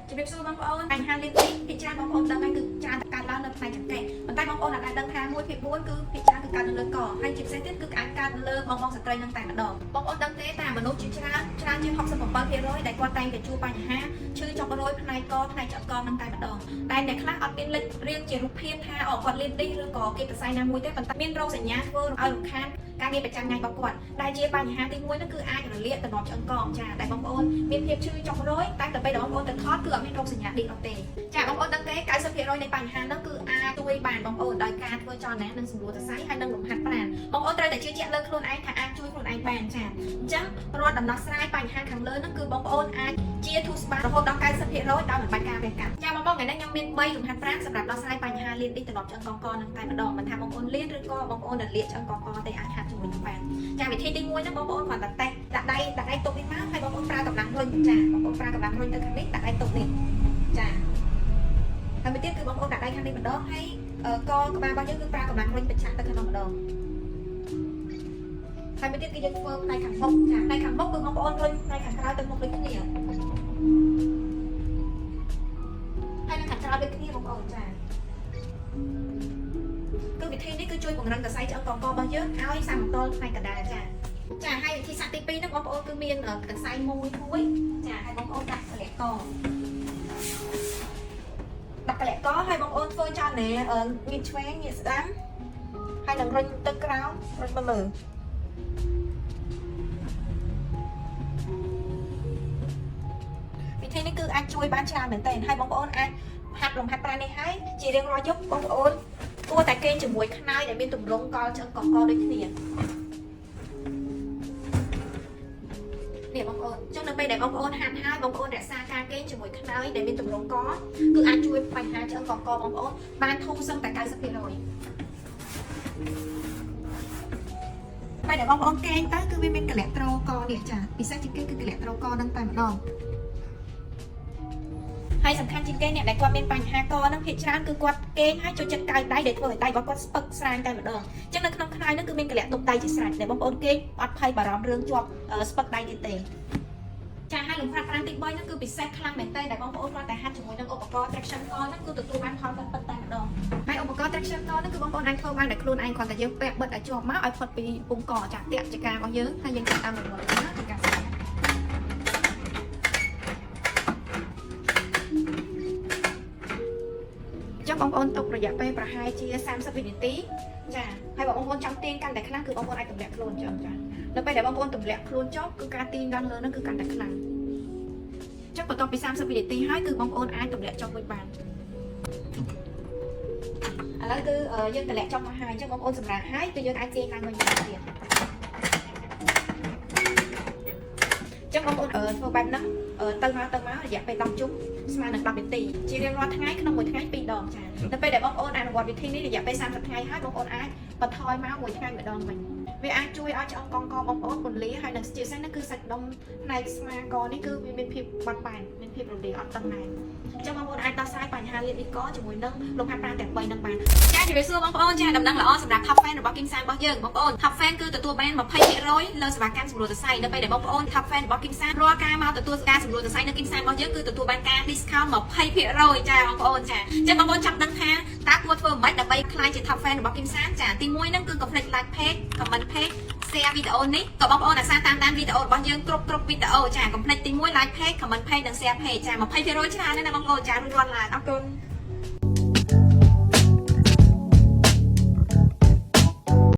ជំរាបសួរបងប្អូនបញ្ហាលៀននេះភាគច្រើនបងប្អូនដឹងហើយគឺច្រើនតែកើតឡើងនៅផ្នែកចង្កេះប៉ុន្តែបងប្អូនអាចដឹងថា1ភាគ4គឺភាគច្រើនគឺកើតនៅលើកហើយជាពិសេសទៀតគឺអាចកើតនៅលើបងបងស្ត្រីនឹងតែម្ដងបងប្អូនដឹងទេថាមនុស្សជាច្រើនច្រើនជាង67%ដែលគាត់តែងតែជួបបញ្ហាឈឺចុករយផ្នែកកផ្នែកឆ្អឹងកនឹងតែម្ដងតែអ្នកខ្លះអត់មានលេចរាងជារូបភាពថាអូគាត់លៀននេះឬក៏គេប្រស័យណាមួយទេប៉ុន្តែមានរោគសញ្ញាធ្វើឲ្យរំខានការងារប្រចាំថ្ងៃរបស់គាត់ដែលជាបញ្ហាទី1នោះគឺអាចរលាកតំណប់ឆ្អឹងកងចាដែលបងប្អូនមានភាពឈឺចុករយតែទៅពេលដែលបងប្អូនទៅថតគឺអត់មានរោគសញ្ញាឌីអត់ទេចាបងប្អូនដឹងទេ90%នៃបញ្ហាហ្នឹងគឺអាចជួយបានបងប្អូនដោយការធ្វើចលនានិងសម្រួលសរសៃហើយនិងលំហាត់ប្រាណបងប្អូនត្រូវតែជឿជាក់លើខ្លួនឯងថាអាចជួយខ្លួនឯងបានចាអញ្ចឹងរាល់ដំណោះស្រាយបញ្ហាខាងលើហ្នឹងគឺបងប្អូនអាចជាធូរស្បើយរហូតដល់90%ដោយមិនបាច់ការវះកាត់ចាបងប្អូនថ្ងៃនេះខ្ញុំមាន3លំហាត់ប្រាណសម្រាប់ដោះស្រាយបញ្ហាលៀនឌីតំណប់ឆ្អឹងកងកនឹងតែម្ដងមិនថាបងប្អូនលៀនឬក៏បងប្អូនរលាកឆ្អឹងកងកទេអាចហាត់ជាមួយនឹងបានចាវិធីទី1ហ្នឹងបងប្អូនគ្រាន់តែតេស្តដាក់ដៃដាក់ដៃទប់នេះមកហើយបងប្អូនប្រើកម្លាំងរុញចាបងប្អូនប្រើកម្លាំងរុញទៅខាងនេះដាក់ដៃទប់នេះចាហើយមួយទៀតគឺបងប្អូនដាក់ដៃខាងនេះម្ដងហើយកក្បាលរបស់យើងគឺប្រើកម្លាំងរុញបញ្ឆាក់ទៅខាងនោះម្ដងហើយមួយទៀតគឺយើងធ្វើផ្នែកខាងមុខចាផ្នែកខាងមុខគឺបងប្អូនរុញផ្នែកខាងក្រៅទៅមុខដូចគ្នាហើយនឹងខាងក្រៅដូចគ្នាបងប្អូនចាគឺវិធីនេះគឺជួយពង្រឹងសរសៃឆ្អឹងកងករបស់យើងឲ្យសមតុល្យផ្នែកកណ្ដាលចាចាហើយវិធីសាស្ត្រទី2ហ្នឹងបងប្អូនគឺមានកន្សែងមួយមួយចាហើយបងប្អូនដាក់កលៈកដាក់កលៈកហើយបងប្អូនធ្វើចលនាងាកឆ្វេងងាកស្ដាំហើយនឹងរុញទៅក្រោមរុញមកលើវិធីនេះគឺអាចជួយបានច្រើនមែនទែនហើយបងប្អូនអាចហាត់លំហាត់ប្រាណនេះហើយជារៀងរាល់យប់បងប្អូនគួរតែគេងជាមួយខ្នើយដែលមានទម្រង់កលឆ្អឹងកកដូចគ្នានេះបងប្អូនអញ្ចឹងនៅពេលដែលបងប្អូនហាត់ហើយបងប្អូនរក្សាការគេងជាមួយខ្នើយដែលមានទម្រង់កគឺអាចជួយបញ្ហាឆ្អឹងកកបងប្អូនបានធូរសឹងតែ90%ពេលដែលបងប្អូនគេងទៅគឺវាមានកលៈត្រូកនេះចាពិសេសជាងគេគឺកលៈត្រូកនឹងតែម្ដងហើយសំខាន់ជាងគេអ្នកដែលគាត់មានបញ្ហាកហ្នឹងភាគច្រើនគឺគាត់គេងហើយចូលចិត្តកៅដៃដែលធ្វើឲ្យដៃរបស់គាត់ស្ពឹកស្រាញតែម្ដងអញ្ចឹងនៅក្នុងខ្នើយហ្នឹងគឺមានកលៈទប់ដៃជាស្រេចដែលបងប្អូនគេងអត់ភ័យបារម្ភរឿងជាប់ស្ពឹកដៃទៀតទេចាហើយលំហាត់ប្រាណទី3ហ្នឹងគឺពិសេសខ្លាំងមែនទែនដែលបងប្អូនគ្រាន់តែហាត់ជាមួយនឹងឧបករណ៍ traction កហ្នឹងគឺទទួលបានផលពិតៗតែម្ដងហើយឧបករណ៍ traction កហ្នឹងគឺបងប្អូនអាចធ្វើបានដោយខ្លួនឯងគ្រាន់តែយើងពាក់បិទឲ្យជាប់មកឲ្យផុតពីពងកចាតាក់ចការរបស់យើងហើយយើងចាប់តាមរង្វាន់ណាជាការស្រេច ចឹងបងប្អូនទុករយៈពេលប្រហែលជា30វិនាទីចាហើយបើបងប្អូនចង់ទាញកាន់តែខ្លាំងគឺបងប្អូនអាចទម្លាក់ខ្លួនចឹងចានៅពេលដែលបងប្អូនទម្លាក់ខ្លួនចុះគឺការទាញដល់លើហ្នឹងគឺកាន់តែខ្លាំងចឹងបន្ទាប់ពី30វិនាទីហើយគឺបងប្អូនអាចទម្លាក់ចុះវិញបានឥឡូវគឺយើងទម្លាក់ចុះមកហើយអញ្ចឹងបងប្អូនសម្រាប់ហើយគឺយើងអាចទាញឡើងវិញបានទៀតចឹងបងប្អូនធ្វើបែបហ្នឹងទៅមកទៅមករយៈពេល10ជុំស្មើនឹង10នាទីជារៀងរាល់ថ្ងៃក្នុងមួយថ្ងៃ2ដងចានៅពេលដែលបងប្អូនអនុវត្តវិធីនេះរយៈពេល30ថ្ងៃហើយបងប្អូនអាចបន្ថយមកមួយថ្ងៃម្ដងវិញវាអាចជួយឲ្យឆ្អឹងកងកបងប្អូនពន្លាហើយនឹងជាពិសេសនោះគឺសាច់ដុំផ្នែកស្មាកនេះគឺវាមានភាពបត់បែនមានភាពរលាអត់តឹងណែនអញ្ចឹងបងប្អូនអាចដោះស្រាយបញ្ហាលៀននេះកជាមួយនឹងលំហាត់ប្រាណទាំង3នឹងបានចាជម្រាបសួរបងប្អូនចាដំណឹងល្អសម្រាប់ Top Fan របស់ Kim San របស់យើងបងប្អូន Top Fan គឺទទួលបាន20%លើសេវាកម្មសម្រួលសរសៃនៅពេលដែលបងប្អូន Top Fan របស់ Kim San រាល់ការមកទទួលការសម្រួលសរសៃនៅ Kim San របស់យើងគឺទទួលបានការ discount 20%ចាបងប្អូនចាអញ្ចឹងបងប្អូនចង់ដឹងថាតើគួរធ្វើម៉េចដើម្បីក្លាយជា Top Fan របស់ Kim San ចាទី1ហ្នឹងគឺកុំភ្លេច like page comment page share វីដេអូនេះក៏បងប្អូនអាសាតាមដានវីដេអូរបស់យើងគ្រប់គ្រប់វីដេអូចាកុំភ្លេចទី1 like page comment page និង share page ចា20%ច្រើនណាស់ណាបងប្អូនចារួចរាល់ឡើយអរគុណ។